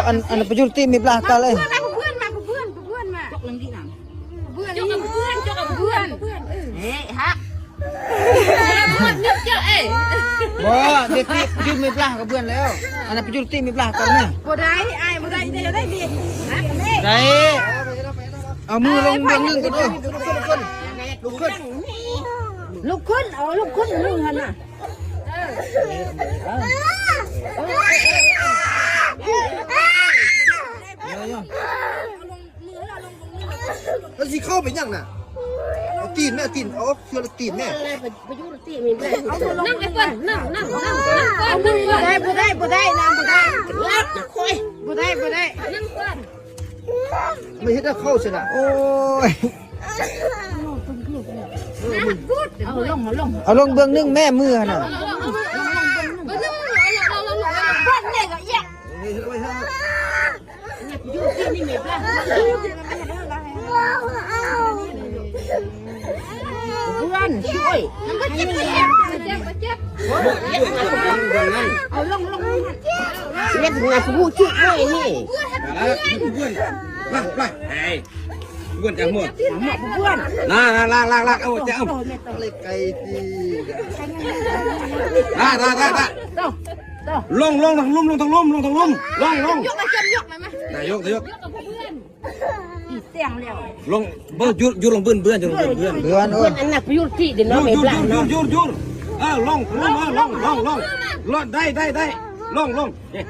ອັນ ອັນປະຍຸດຕິມີບລາກາເລີຍ ເພື່ອນມາ ເພື່ອນມາ ເພື່ອນມາ ເພື່ອນ ເພື່ອນ ເພື່ອນ ເອີ ເນາະ ເນາະ ເນາະ ເນາະ ເນາະ ເນາະ ເນາະ ເນາະ ເນາະ ເນາະ ເນາະ ເນາະ ເນາະ ເນາະ ເນາະ ເນາະ ເນາະ ບໍ່ ເດັກທີ່ປະຍຸດມີບລາກາເພື່ອນແລ້ວ ອັນນັ້ນປະຍຸດຕິມີບລາກາເນາະ ບໍ່ໄດ້ ອ້າຍບໍ່ໄດ້ ໄດ້ ໄດ້ ໄດ້ ເອົາມືລົງເບື້ອງໜຶ່ງກ່ອນເດີ້ ລຸກຂຶ້ນ ລຸກຂຶ້ນ ເອົາລຸກຂຶ້ນ ມຶງຫັ້ນນະ ມັນຊິເຂົ້າໄປຫຍັງນະ ເອົາຕີນແມ່ ຕີນອອກ ເຊື່ອລະຕີນແມ່ ນັ່ງໄອ້ເພິ່ນ ນັ່ງ ນັ່ງ ນັ່ງ ນັ່ງ ນັ່ງກ່ອນ ນັ່ງກ່ອນ ບໍ່ໄດ້ ບໍ່ໄດ້ ບໍ່ໄດ້ ນາງບໍ່ໄດ້ ບໍ່ໄດ້ ບໍ່ໄດ້ ນັ່ງກ່ອນ ມັນເຮັດໃຫ້ເຂົ້າຊະນະ ໂອ້ຍ ເອີ ເອົາລົງ ເອົາລົງ ເອົາລົງເບື້ອງໜຶ່ງແມ່ ມືຫັ້ນນະ ເອີ ເອີ ເອີ ເອີ ເອີ ເອີ ເອີ ເອີ ເອີ ເອີ ຢູ່ທີ່ນີ້ແມ່ນ ເພື່ອນຊ່ວຍ ມັນບໍ່ເຈັບ ບໍ່ເຈັບ ບໍ່ເຈັບ ເອົາລົງ ລົງ ເຮັດຫຍັງ ຜູ້ຈຸກໄວ້ນີ້ ເພື່ອນ ເພື່ອນ ເພື່ອນ ເພື່ອນ ເພື່ອນ ເພື່ອນ ເພື່ອນ ເພື່ອນ ເພື່ອນ ເພື່ອນ ເພື່ອນ ເພື່ອນ ເພື່ອນ ເພື່ອນ ເພື່ອນ ເພື່ອນ ເພື່ອນ ເພື່ອນ ເພື່ອນ ນາ ນາ ລາກ ລາກ ລາກ ເອົາ ເອົາ ເອົາ ໄກຕິ ນາ ນາ ນາ ນາ ລົງ ລົງ ລົງ ລົງ ລົງ ລົງ ລົງ ລົງ ລົງ ລົງ ນາຍົກ ນາຍົກ ຍົກ ຍົກ ຍົກ ຍົກ ຍົກ ຍົກ ຍົກ ຍົກ ຍົກ ຍົກ ຍົກ ຍົກ ຍົກ ຍົກ ຍົກ ຍົກ ເອີ ລົງ ລົງ ລົງ ລົງ ລົງ ລົງ ລົງ ລົງ ເອີ ລົງ ລົງ ລົງ ລົງ ລົງ ລົງ ໄດ້ ໄດ້ ໄດ້ ລົງ ລົງ ເອີ